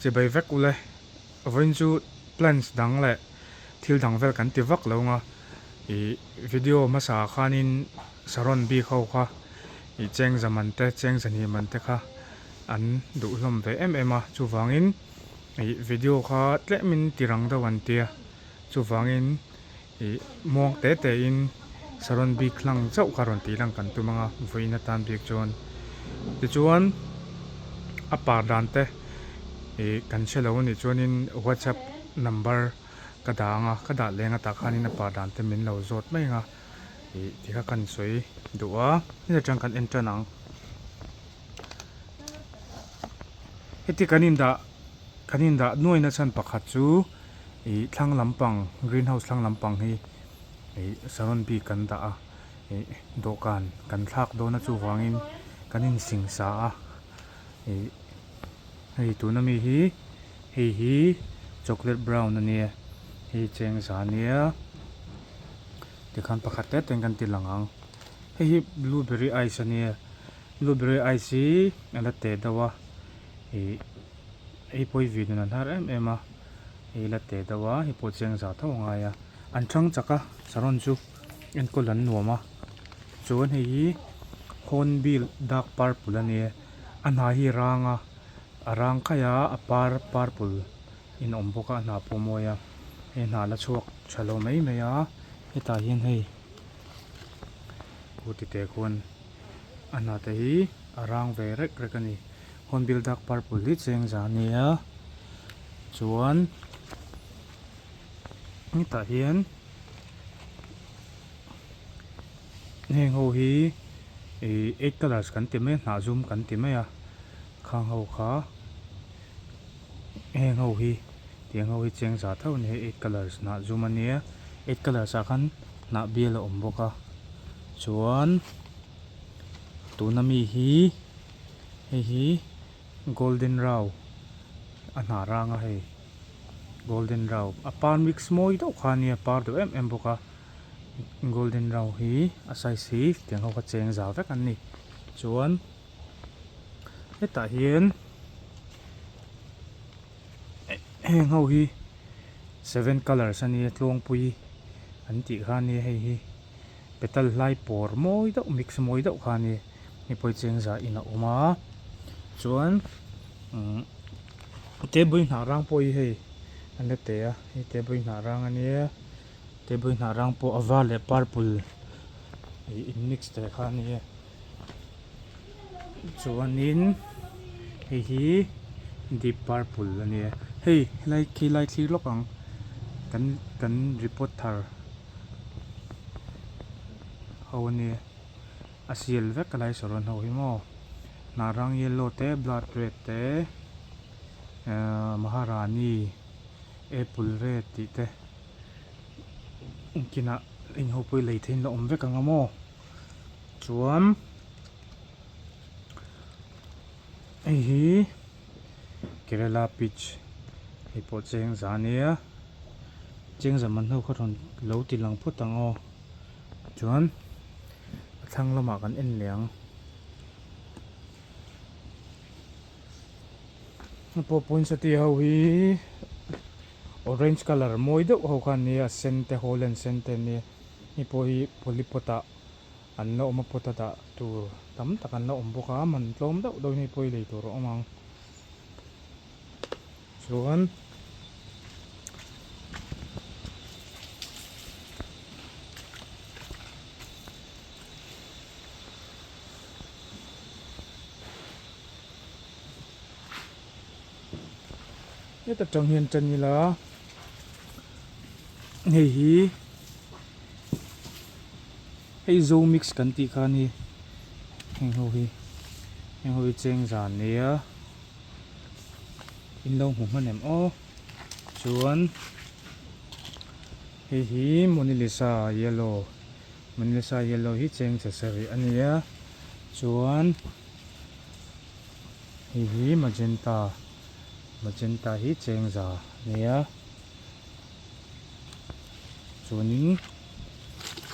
Chibai vek ule. Vawiin chu plans dang leh thil dang vel kan ti vak lo nga. Ih video hmasa ah khanin saron bik ho kha ih cheng za man te cheng za hnih man te kha an duh hlawm ve em em a. Chuvangin ih video kha tlemin ti rang deuh an tia. Chuvangin ih muang te te in saron bik hlang chauh kha rawn tih lang kan tum ang a vawiin atan bik chuan tichuan a par dan te ih kan hre lo a nih chuanin whatsapp number ka dah ang a ka dah leng atah khanin a par dan te min lo zawt mai ang a ih ti kha kan sawi duh a heti atang kan en tan ang heti kan indah kan indah nuai na chhan pakhat chu. Ih thlang lampang green house thlang lampang hi ih saron bik kan dah a ih dawhkan kan thlak dawn a chuvangin kan insing sa a ih hei tuna mi hi hei hi chocolate brown a nia hei cheng za ania tikhan pakhat te te kan ti lang ang hei hi blueberry ice a nia blueberry ice hi a la teh deuh a ih hei pawh hi vih nun an har em em a. Hei la teh deuh a hei pawh cheng zah tho a ngai a an thang chak a saron chu enkawl an nuam a chuan hei hi hornbill dark purple a nia a hna hi rang a a rang khaih a a par purple in a awm bawk a a hna pawh a mawi a hei hna la chhuak tha lo mai mai a hetah hian hei kurti te khuan a hna te hi a rang ve rek rek a ni. Hornbill dark purple hi cheng za ania chuan hetah hian heng ho hi ih eight colours kan ti mai a hnah zum kan ti mai a khang ho kha heng ho hi tiang ho hi cheng za tho a ni hei eight colours hnah zum ania eight colours ah khan hnah bial a awm bawk a chuan tuna mi hi. Hei hi golden rau a hnah rang a hei golden rau a par mix mawi deuh kha ania par deuh em em bawk a golden rau hi a size hi tiang ho kha cheng za vek an ni chuan hetah hian heng ho hi seven colours ania tluangpui an tih kha ania hei hi. Petal hlai pawr mawi deuh mix mawi deuh kha a ni hei pawh hi cheng zah in a awm a chuan umm table hnah rang pawh hi hei an la teh a hei table hnah rang a nia table hnah rang pawh a var leh purple ih in mix te kha a nia chuanin hei hi deep purple a nia hei helai khilai thlir lawk ang kan kan report thar. Ho a nia a sial vek a lai saron ho hi maw hnah rang yellow te blood red te ahh maharani apple red tih te kinah eng ho pawh hi lei theihin la awm vek ang a maw chuan hei hi kerala peach hei pawh cheng za a nia. Cheng zaman ho kha rawn lo ti lang phawt ang aw chuan a thlang lamah kan en leh ang pawh poinsettia ho hi orange colour mawi deuh ho kha an nia a sen te holland sen te an nia hei pawh hi polypot ah an la awm a pot a dah tur tam tak an la awm bawk a man tlawm deuh deuhin hei pawh hi lei tur a awm ang. Chuan heta tang hian tan ila hei hi hei zo mix kan tih kha a ni heng ho hi heng ho hi cheng zan nia. In lo hmu hman em aw chuan hei hi Monalisa yellow Monalisa yellow hi cheng che sarih a nia chuan hei hi magenta magenta hi cheng za a nia chuanin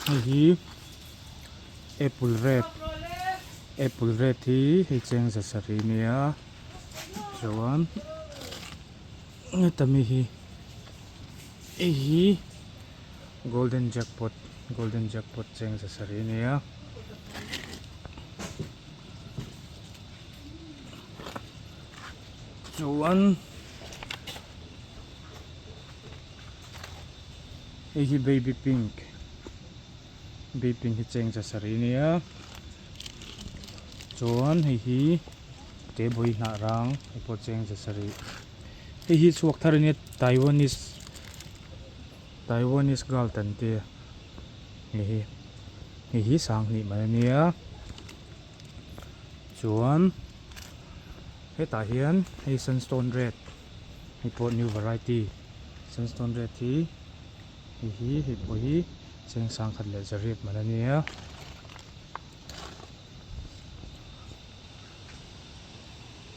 hei hi apple red apple red hi hei cheng za sarih a nia. Chuan. Heta mi hi hei hi golden jackpot golden jackpot cheng za sarih a ni a. Chuan hei hi baby pink baby pink hi cheng za sarih a ni a chuan hei hi tebawih hnah rang hei pawh cheng za sarih hei hi chhuak thar a nia taiwanese taiwanese gold an tia hei hi hei hi sanghnih mai a nia. Chuan hetah hian hei sandstone red hei pawh new variety sandstone red hi hei hi hei pawh hi cheng sangkhat leh zariat man a nia.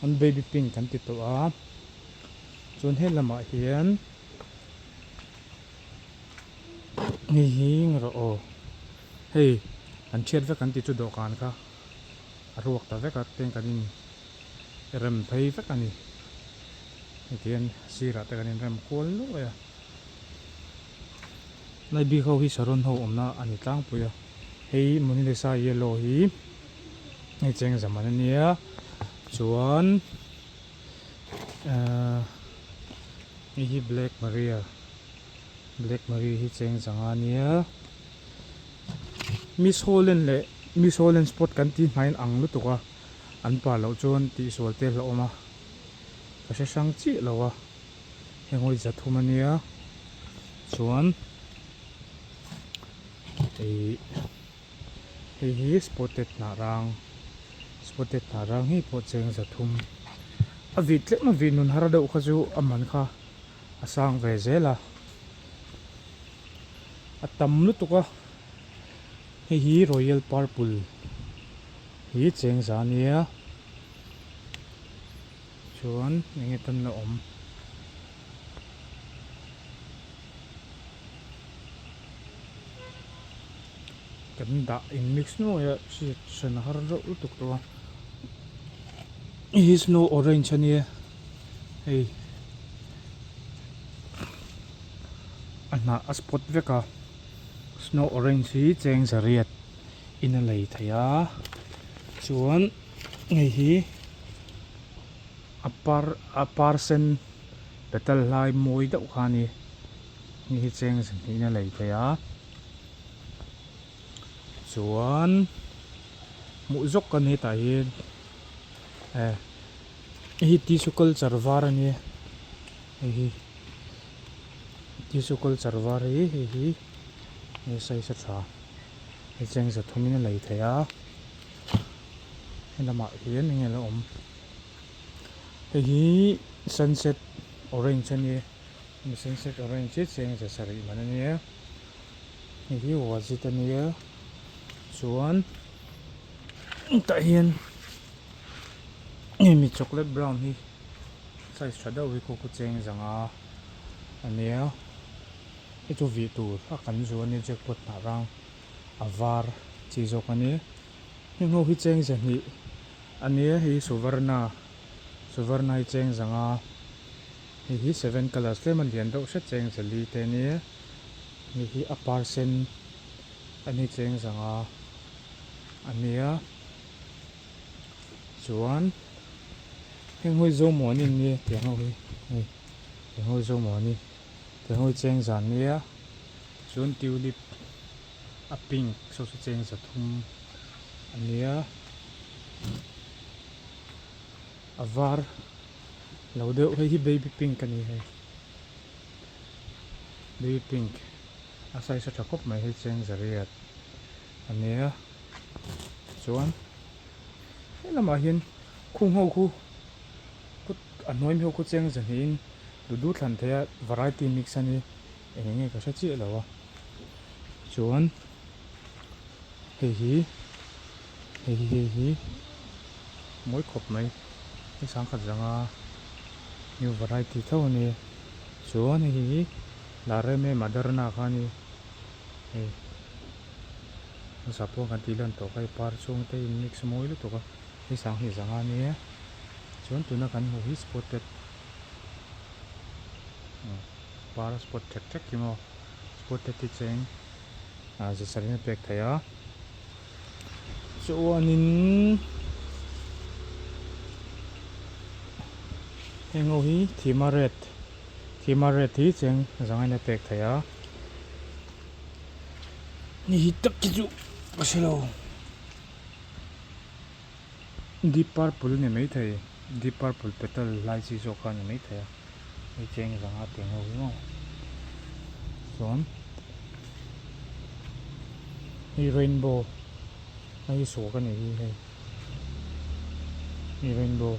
An baby pink kan ti tawh a chuan he lamah hian hei hi rawh aw. Hei an thiat vek an ti chu dawhkan kha a ruak ta vek a teng kan in rem phei vek a ni hetiang sirah te kan in rem kual nuai a lai bik ho hi saron ho awmna a ni tlangpui a hei monalisa yellow hi hei cheng zaman a nia chuan ahh hei hi black maria black maria hi cheng zanga a nia. Miss Holland leh Miss Holland spot kan tih hnain ang lutuk a, an pa loh chuan tihsual te hlauhawm a, ka hre hrang chiah lo a, heng hawi za thum a nia chuan ih hei hi spotted hnah rang spotted hnah rang hi pawh cheng za thum a vih tlem a vih nun har deuh kha chu a man kha a sang ve zel a. A tam lutuk a hei hi royal purple hi cheng za ania chuan enge tan la awm kan dah in mix nuai a hriat hran a har reuh lutuk tawh a hei hi snow orange ania hei. A hnah a spot vek a snow orange hi cheng zariat in a lei thei a chuan hei hi a par a par sen petal hlai mawi deuh kha a ni hei hi cheng zahnih in a lei thei a chuan hmuh zawk a ni hetah hian eh hei hi tissue culture var a nia hei hi. Tissue culture var hi hei hi hei size a tha hei cheng za thum in a lei thei a helamah hian eng nge la awm hei hi sunset orange a nia hemi sunset orange hi cheng za sarih man a nia hei hi wazit a nia chuan tah hian hemi chocolate brown hi. Size tha deuh hi khu khu cheng zanga a nia hei chu vih tur a kan zu a nia jackpot hnah rang a var chi zawk a nia heng ho hi cheng zahnih a nia hei hi suvarna suvarna hi cheng zanga hei hi seven colours tlem a lian deuh hret cheng zali te a nia hei hi a par sen a ni cheng zanga a nia chuan. Heng hawi zo maw an in nia tiang ho hi hei tiang ho hi zo maw ani tiang ho hi cheng zan nia chuan tulip a pink saw chu cheng za thum a nia a var lo deuh hei hi baby pink a ni hei baby pink a size a tha khawp mai hei cheng za riat a nia chuan. He lamah hian khung ho khu kut a hnuai mi ho khu cheng zahnihin duh duh thlan theih a variety mix a ni eng eng nge ka hre chiah lo a chuan hei hi hei hi hei hi mawi khawp mai hei sangkhat zanga new variety tho a ni chuan hei hi la rem e madarna kha a ni hei. Hmasa pawh kan tih lan tawh kha hei par chhung te in mix mawi lutuk a hei sanghnih zanga ania chuan tuna kan hmuh hi spotted. Par a spot ṭhek ṭhek khi maw spotted hi cheng ah ze sarih in a pek theih a chuanin heng ho hi thima red thima red hi cheng zanga in a pek theih a ni hi tak hi chu ka hre lo. Deep purple a ni maithei deep purple petal lai chi zawk kha a ni maithei a hei cheng zanga teng ho hi maw chuan hei rainbow hei hi suak a nih hi hei hei rainbow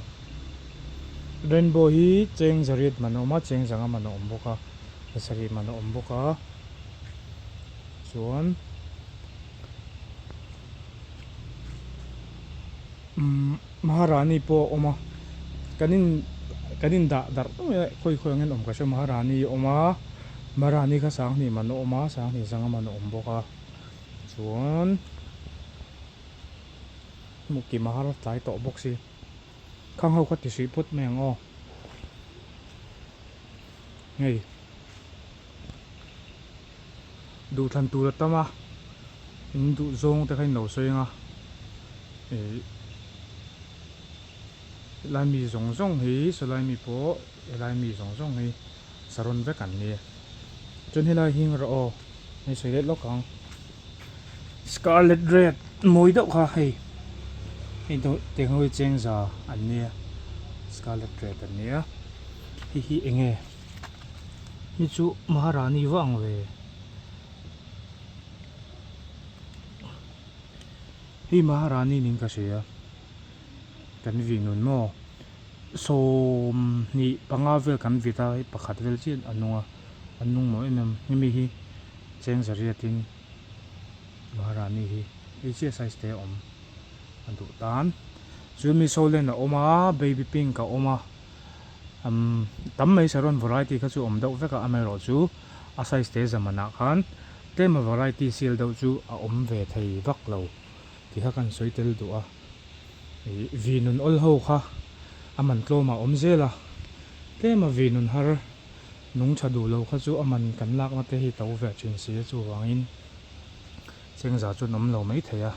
rainbow hi cheng zariat man a awm a cheng zanga man a awm bawk a pasarih man a awm bawk a chuan. Umm Maharani pawh a awm a kan in kan in dah darh mai a khawi khawi angin awm ka hria Maharani a awm a Maharani kha sanghnih man a awm a sanghnih zanga man a awm bawk a chuan hmuh kim a har tlai tawh bawk si khang ho kha ti hrih phawt mai ang aw hei duhthlan tur a tam a in duh zawng te kha in lo sawi ang a ih helai mi zawng zawng hi sawlai mi pawh helai mi zawng zawng hi saron vek an ni chuan helai hi rawh aw hei sawi leh lawk ang scarlet red mawi deuh kha hei hei tiang ho hi chengza an nia scarlet red an nia hei hi eng nge. Hi chu Maharani va ang ve. Hei Maharani niin ka hria. Kan vih nun maw? Sawmhnih panga vel kan vit a, hei pakhat vel chiah a nung a, a nung maw em em. Hemi hi cheng zariatin Maharani hi hei chiah size te a awm a duh tan. Chuan mi Solen a awm a, baby pink a awm a. Umm tam mai saron variety kha chu awm deuh vek a amaherawhchu a size te zamanah khan tlema variety sial deuh chu a awm ve thei vak lo tih kha kan sawi tel duh a ih vi nun awl ho kha a man tlawmah a awm zel a tlema vi nun har nung tha duh lo kha chu a man kan lakna te hi to ve thin si a chuvangin chengza chu an awm lo mai thei a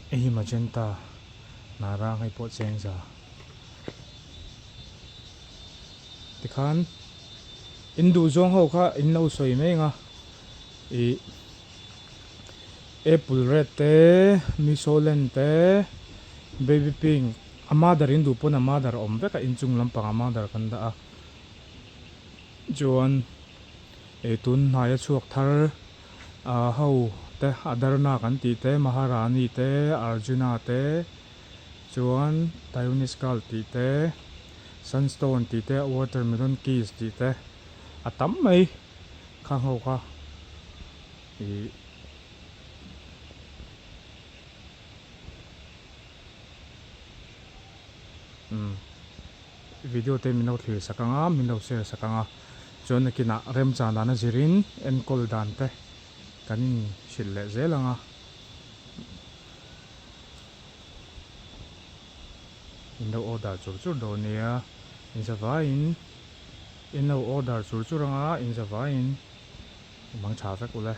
hei hi magenta hnarang hei pawh chengza. Tikhan in duh zawng ho kha in lo sawi mai ang a ih apple red te misolen te baby pink a mother in duh pawn a mother a awm vek a inchung lampang a mother kan dah a chuan ih tun hnai a chhuak thar ah ho te adarna kan tih te maharani te arjuna te. Chuan Taiwanese Skull tih te, Sunstone tih te, Watermelon Kiss tih te a tam mai khang ho kha ih umm video te min lo thlir sak ang a, min lo share sak ang a, chuan nakinah remchang dana zirin enkawl dan te kan inhrilh leh zel ang a. In lo order chur chur dawn nia in zavaiin in lo order chur chur anga in zavaiin i mang tha vek ule.